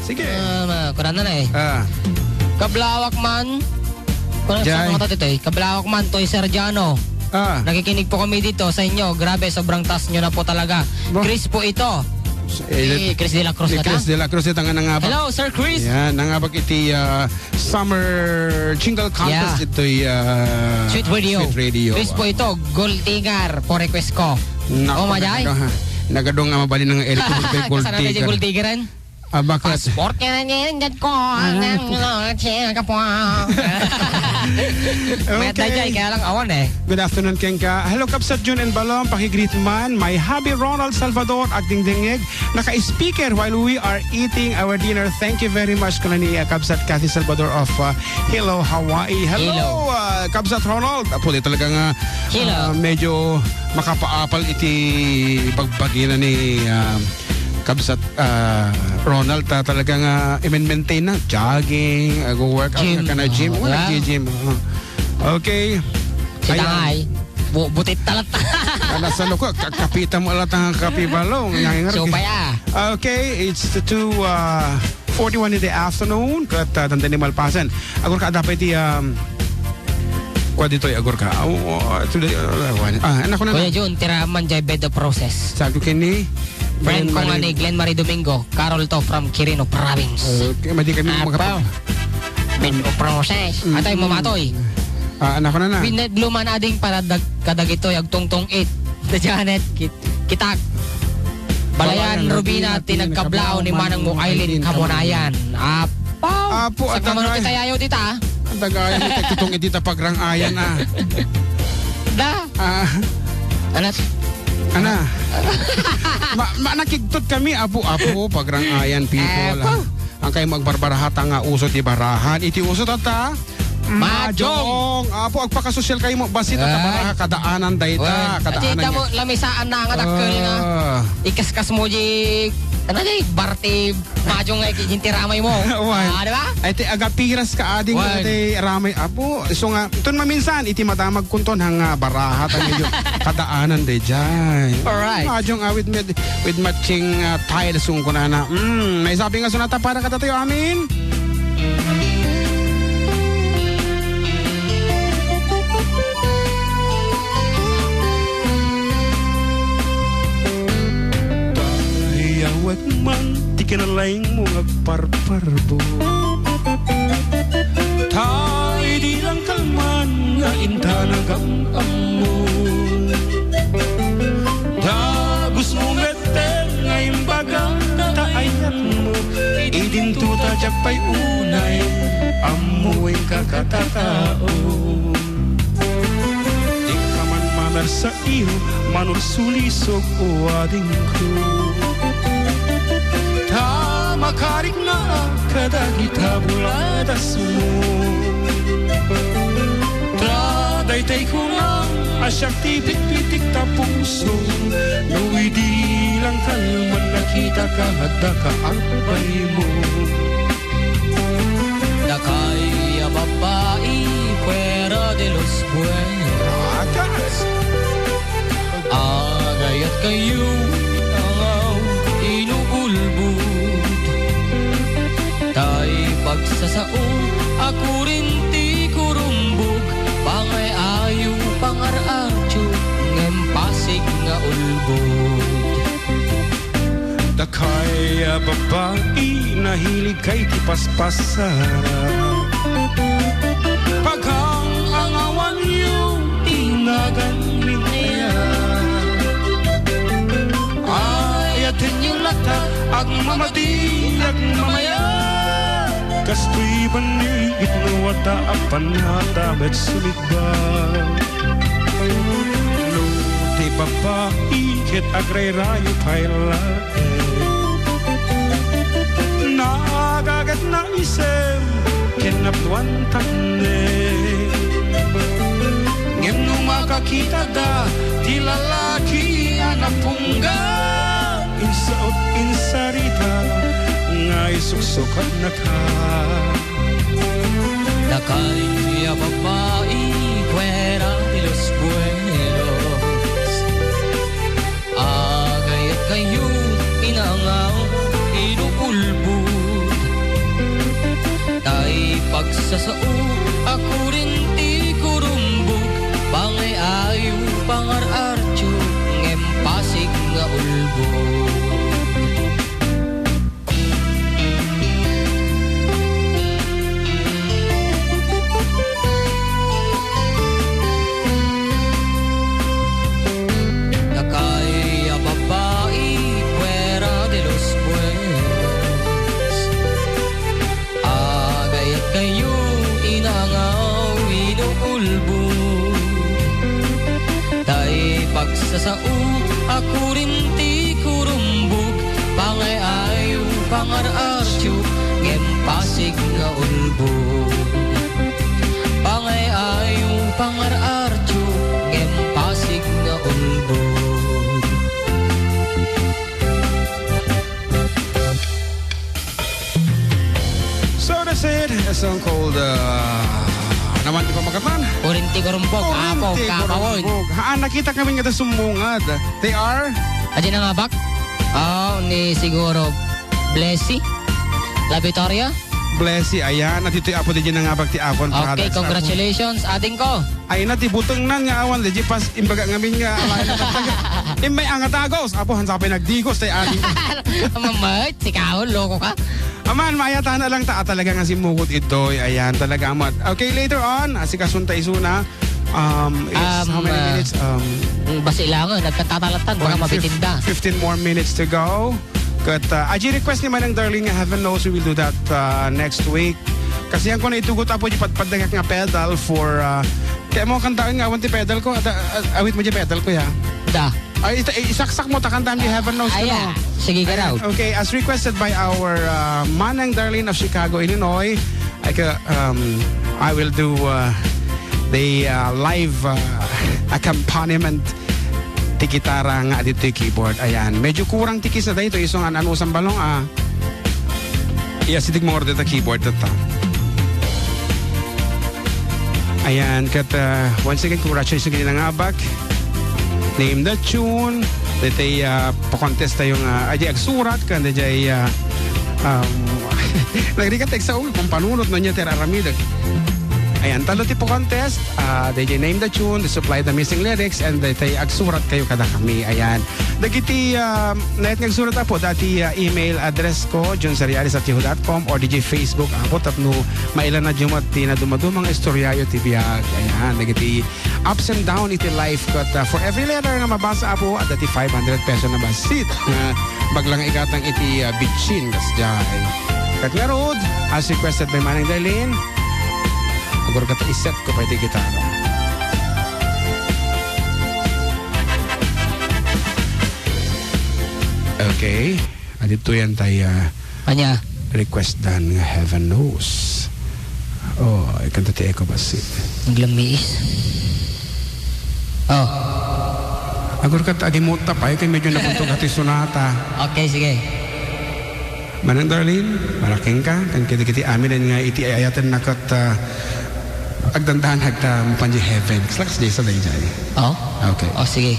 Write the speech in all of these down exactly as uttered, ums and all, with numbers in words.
Sige. Ah, ma-, kurang na na eh. Ah. Kablawak man. Kurang Jay. Sa mga tatit eh. Kablawak man, Toy Sergiano. Ah. Nakikinig po kami dito sa inyo. Grabe, sobrang taas nyo na po talaga. Ba? Chris po ito. Eh, Si Chris de la Cruz ni na ta? Chris de la Cruz ito nga nangabak. Hello, Sir Chris. Yan, nangabak iti, ah, Summer Jingle Contest Yeah. ito'y, ah, Sweet Radio. Sweet Radio. Chris po ito, Gold Digger po request ko. Naku, Oh, Majay? nagado, ha? Nagado nga mabalin nga electric kay Gold Kasana tayo si Digger. Gold Digger, eh. Ah, bakit? Passport nga na niya, dyan ko. Ah. Ang, ang, ang, siya ka po. Mayat na Okay. dyan, kaya lang awan eh. Good afternoon, Kengka. Hello, Kabsat Jun and Balong. Pakigreet man. My hubby Ronald Salvador, agdingdingig. Naka-speaker while we are eating our dinner. Thank you very much, kuna ni, uh, Kabsat Kathy Salvador of, uh, Hilo, Hawaii. Hello, Hilo. uh, Kabsat Ronald. Apo, di talaga nga, Hilo. uh, medyo makapaapal iti bagbagi na ni, uh, Kabsat, uh, Ronald. Ta talaga nga, uh, i-maintain na. Jogging, uh, go workout, Gym. Ka na gym. Oh, Wala, yeah. nag-gym. Uh, okay. Sita Ayan. ay. Bu-, butit talat. Ala, sa loko, ka-, kapita mo alat ang kape, Balong. Yang ingat. So, paya. Okay, it's the two, uh, forty-one in the afternoon. Kat, uh, tanda ni Malpasan. Agor ka, dapat di, um, kwa dito, agor ka. Oh, oh, today, uh, one. Ah, anak ko na Kuya na. Jun, tira man jay bed the process. Sabi ko ni, Friend Glenn ko nga Marie. ni Glenn Marie Domingo. Carol to from Quirino Province. Okay, madi kami Apo. makapag- Bed the process. Mm. Atay, mamatoy. Ah, anak ko na na. Binedlo man ading para dag-, kadagitoy agtungtong it. The Janet, kit-, kitak. Balayan, Balayan, Rubina, Rubina, tinagkablao ni tinagkablao, Manang mo, Manang Aileen, Aileen, Kamunayan. Kamunayan. Apaw! Apo, Sa at kamano tagay-, ti tayayo dita? Ang tagayan, tutong iti ta pagrangayan, ah. Da! Ah. Anas? Ana? Ma-, ma-, nakigtot kami, apo, apo, pagrangayan, people, Apo. ah. Ang kayo magbarbarahat nga uso ti barahan. Iti uso tata? Majong. Majong. Apo, agpakasosyal kayo mo. Basi tata Ay. baraha kadaanan dayta. Well, Kadaanan ati nga. mo, lamisaan na nga dakkel nga. Ah. Ikaskas mo di, ano di, barti, majong nga ikintiramay mo. Wan. Ah, di ba? Ay, ti agapiras ka ading Wan. nga ti ramay. Apo, so nga, itun maminsan, iti madamag kunton, hang, ah, barahat, ang medyo kadaanan de jay. Alright. Majong awit med-, with matching, ah, tiles, kung kunana. Mm, may sabi nga sonata para kadatayo amin. Tayawet man ti kinalaing mo nga agparparbo. Ta idi lang kalman nga intanagam ammo. Dagus mo met Ten nga imbaga ta ayatmo, idinto ta diak pay unay, ammo wenka katatao. Dika man mamersa iyo, manursulisog o adingko. Ta makarik nga kadagita buladasmo. Ta daytay kunam a siak ti pitpitik ta pusom, no idi lang kalman nakitaka, adda ka agbaymo. Dakay a babai fuera de los buenos. Agas! Agayat kayo, angaw, inubulbud. Tay pagsasao, a kurin ti kurumbog, pangay-ayo, pangar-archo, ngem pasig nga ulbod. Dakay a babai, nahilig kay ti paspasara. Pagang angawanyo ti nagan ni Nia. Ayatenyo latta, agmamadi, agmamaya. Kastoy bannig itno wadda a panata met sumigba. No ti babai ket agrayrayo pay la Nagaget na isem ken napnuan tannen. Ngem no makakitada ti lalaki a napungga, insaot, insarita nga isuksukannaka. Dakay a babai, fuera de los buenos. Agayat kayo, inangaw, inupulbod. Pagsasao a kurin ti kurumbog, pangay-ayo, pangar-artio, ngem pasig nga ulbod. Dakay a babai fuera de los buenos. Agayat kayo inangaw inuulbod. Tay pagsasao a kurin ti kurumbog, pangay-ayo, pangar-artio, ngem pasig nga ulbod. Pangay-ayo, pangar-artio, ngem pasig nga ulbod. So that's it. A song called, uh, naman di pa makatan. Kurin ti kurumbog, Kurin apo, ti kapawon. Kurumbog. Haan, nakita kami nga da sumungad. They are? Adi na nga bak? Oh, ni siguro Blessy? La Victoria? Blessy, ayan. At ito'y apo di na nga bak ti akon. Okay, products. Congratulations, ading ko. Ay na, ti butengnan nga awan, di pas, imbaga ngamin nga, alay na talaga. Immay angatagos, apo, hansa pa'y nagdigos, tay adi. Mamay, sikaw, loko ka. Aman, maayatan na lang ta, talaga nga simugot itoy, ayan, talaga amat. Okay, later on, asikasunta isuna, um, it's Um, how many uh, minutes? Um, mm, basi lang, eh, nagkatatalatan, baka one fif-, mabitinda. Fifteen more minutes to go. Ket, uh, aji request ni Manang Darlene nga Heaven Knows, we will do that, uh, next week. Kasi yan ko na itugot, apo, di padpadagak nga pedal for, uh, kaya mo kantaan nga awan ti pedal ko, at, uh, awit mo di pedal ko, ya. Da. Ay, ita-, isaksak mo, takan time di Heaven Knows, Ay, ano? Ah, sige, garaw. Ayan, okay, as requested by our, uh, Manang Darlene of Chicago, Illinois, I ca-, um, I will do, uh, the, uh, live, uh, accompaniment ti gitara nga aditoy keyboard. Ayan. Medyo kurang ti keys na daytoy, isu nga an-anusan balong, ah. Iya, sidig mo order ta keyboard ta. Ayan, ket, ah, once again, congratulations ken nangabak. Name the tune. Daytoy, ah, pa-contest tayo nga, ah, di agsurat, kan daytoy, ah, um, nagrigat, text sa, oh, kung panunot na niya, tera aramid. Ayan, talo ti pa-contest. Ah, daytoy name the tune, the supply the missing lyrics, and daytoy agsurat kayo kada kami. Ayan. Dagiti, ah, naet nga agsurat, apo, dati, ah, email address ko, john seriales at yahoo dot com, or daytoy Facebook, apo, tapno mailanad yo met ti nadumaduma nga istoryayo ti biag. Ayan, dagiti ups and down iti life. Ket, ah, for every letter nga mabasa, apo, adda ti five hundred peso na basit nga baglang igatang iti, ah, bitsin, kasdiay. Ket ngarud, as requested by Manang Darlene, Agurgat, iset ko pay ti gitara. Okay. Adito yan tay, ah, Ania? Request dan nga Heaven Knows. Oh, ikanta ti Echo Basit. Naglammiis. Oh. Agurgat, agimutta pay, kay medyo nabuntog ti sonata. Okay, sige. Manang Darlene, marakenka, ken kadagiti amin nga iti ay-ayatenna ket, ah, agdandanag ta mapan di heaven. Kasla kasdiay sa daydiay. Oh? Okay. Oh, sige.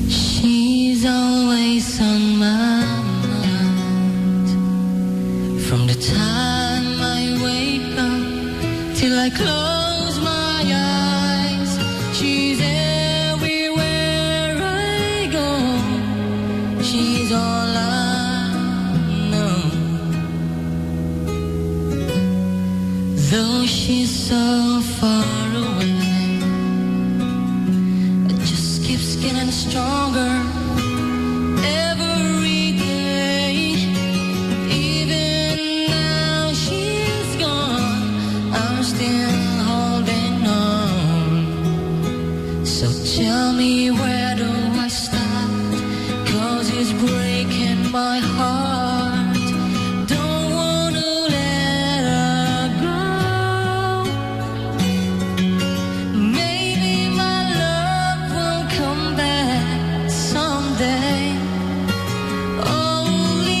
She's always on my mind. From the time I wake up till I close my eyes, she's everywhere I go. She's all I know. Though she's so far away, it just keeps getting stronger every day. Even now she's gone, I'm still holding on. So tell me, where do I start? 'Cause it's breaking my heart. Don't wanna let her go. Maybe my love will come back someday. Only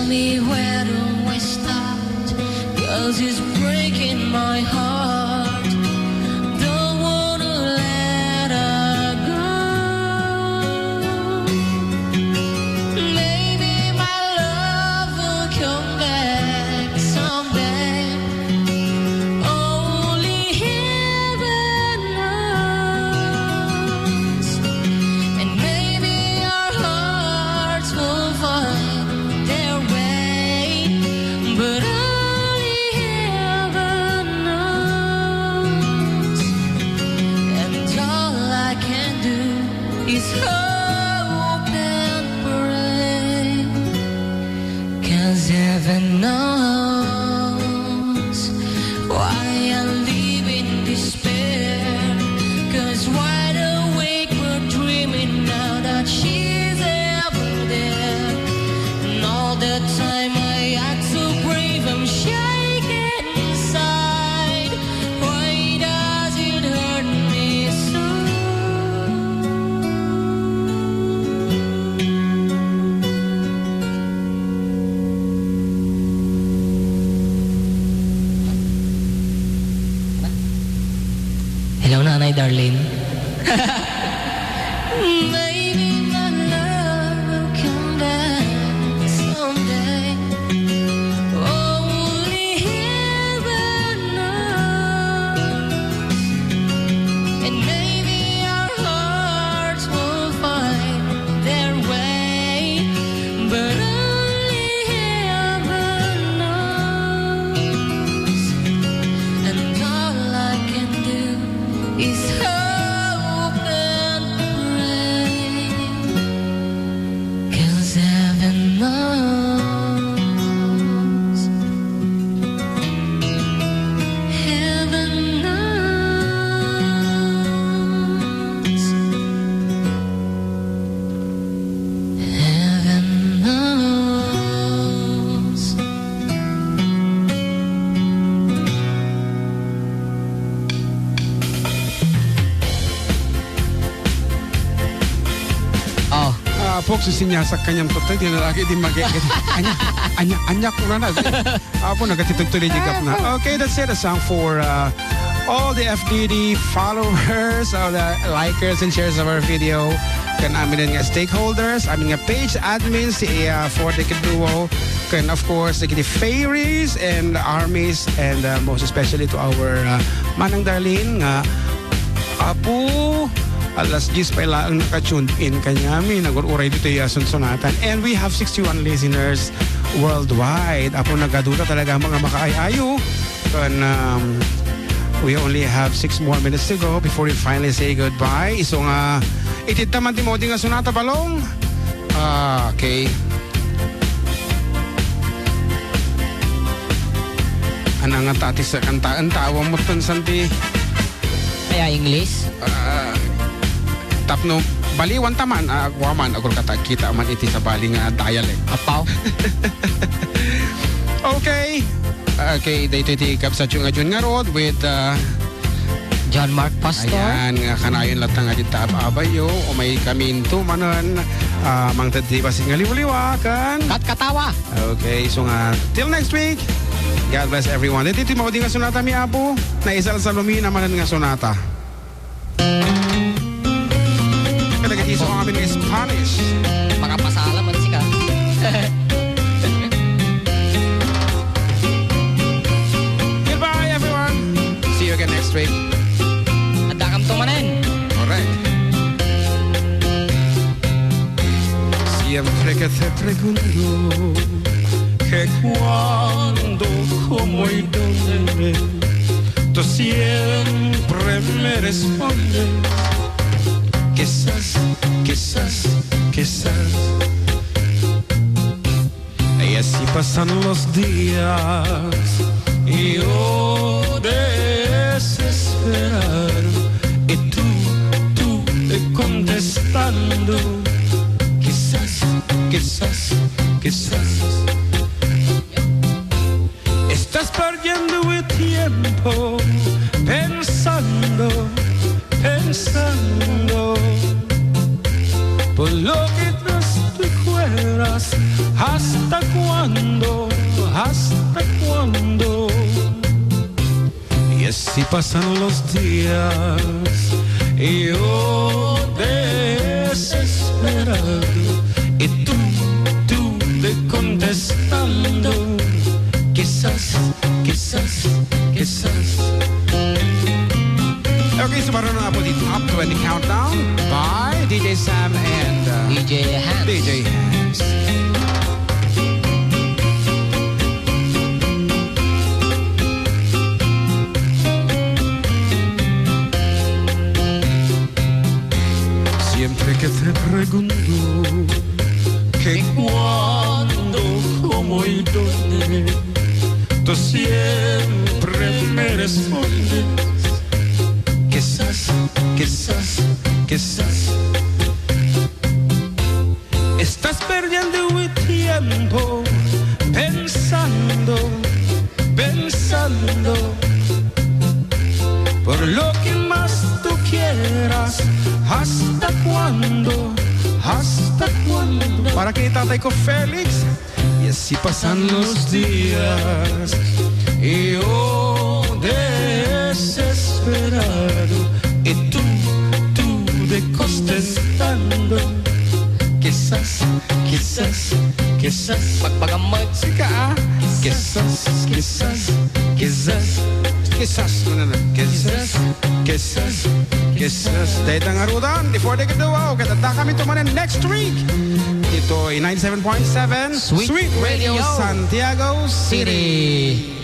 me where do I start? 'Cause it's breaking my heart. Don't wanna let her go. Maybe my love will come back someday. Only heaven knows. And maybe our hearts will find their way, but only heaven knows. And all I can do is hope and pray. 'Cause heaven knows why I live in despair. 'Cause wide awake, we're dreaming now that she's ever there. And all the time I act so brave, I'm shaking inside. Why does it hurt me so? Hello, Nanay Darlene. Maybe my love will come back someday. Only heaven knows. And maybe our hearts will find their way, but only heaven knows. And all I can do is hope and pray. 'Cause heaven knows. Heaven knows. Heaven knows. Oh. Ah, folks, sisinyasak kanian totoy, di na lagi di mag-, anya, anya, anya, kuna na. Apo, nagatitog tuloy di gapna. Okay, that's it. A song for, uh, all the F D D followers, all the likers and shares of our video. Ken amin nga stakeholders, amin nga page admins, ti, uh, Four Decade Duo. Ken, of course, the fairies and armies, and, uh, most especially to our, uh, Manang Darlene nga Apo, alas dies pay laeng naka-tuned in kaniami, nagur-uray ditoy a sunsunatan. And we have sixty-one listeners worldwide. Apo, nagaduda talaga ang mga makaay-ayo. Ken, um, we only have six more minutes to go before we finally say goodbye. Isu nga, itedta man ti maudi nga sonata, Balong. Ah, okay. Anang nga ta ti sa kantaen, tawag mo ton santi. Kaya English? Ah, tapno baliwan ta man, ah, kua man, agur ka ta kita man iti sabali nga dialect. Apaw. Okay. Okay, daytoy ti kabsatyo nga Jun ngarud with, ah, John Mark Pastor. Ayan, nga kanayon latta nga dita ababayo, o may kaminto manen, ah, mangted ti bassit nga liwliwa, ken katkatawa. Okay, so nga, till next week, God bless everyone. Iti ti maudi nga sonata mi, Apo, naisalsalo mi na manen nga sonata. Kadagiti isu nga amin nga Spanish. Makapasala man sika. Goodbye, everyone. See you again next week. Adda kam to manen. Correct. Siempre que te pregunto que cuándo, cómo y dónde, tú siempre me respondes: quizás, quizás, quizás. Y así pasan los días, y yo desesperado, y tú, tú contestando: quizás, quizás, quizás. Estás perdiendo el tiempo pensando, pensando, por lo que no estoy fuera. ¿Hasta cuándo? ¿Hasta cuándo? Y así pasan los días, y yo desesperado, y tú, tú de contestando, quizás, quizás, quizás. Okay, sumaron na po the top twenty countdown by D J Sam and uh, D J Hans. D J Hans. Siempre que te pregunto que cuándo, cómo y dónde, tú siempre me respondes: quizás, quizás, quizás. Estás perdiendo el tiempo pensando, pensando, por lo que más tú quieras. ¿Hasta cuándo? ¿Hasta cuándo? Para kay tatay ko, Felix. Y así pasan los días, y yo desesperado, y tú, tú de contestando, quizás, quizás, quizás. Pagpagamay. Sika, ah. Quizás, quizás, quizás. Quizás, no, no, no. Quizás, quizás, quizás. Dayta nga rudan, before they can do, wow, ket adda kami tumanen next week. Itoy ninety-seven point seven Sweet Sweet Radio Radio Santiago City. City.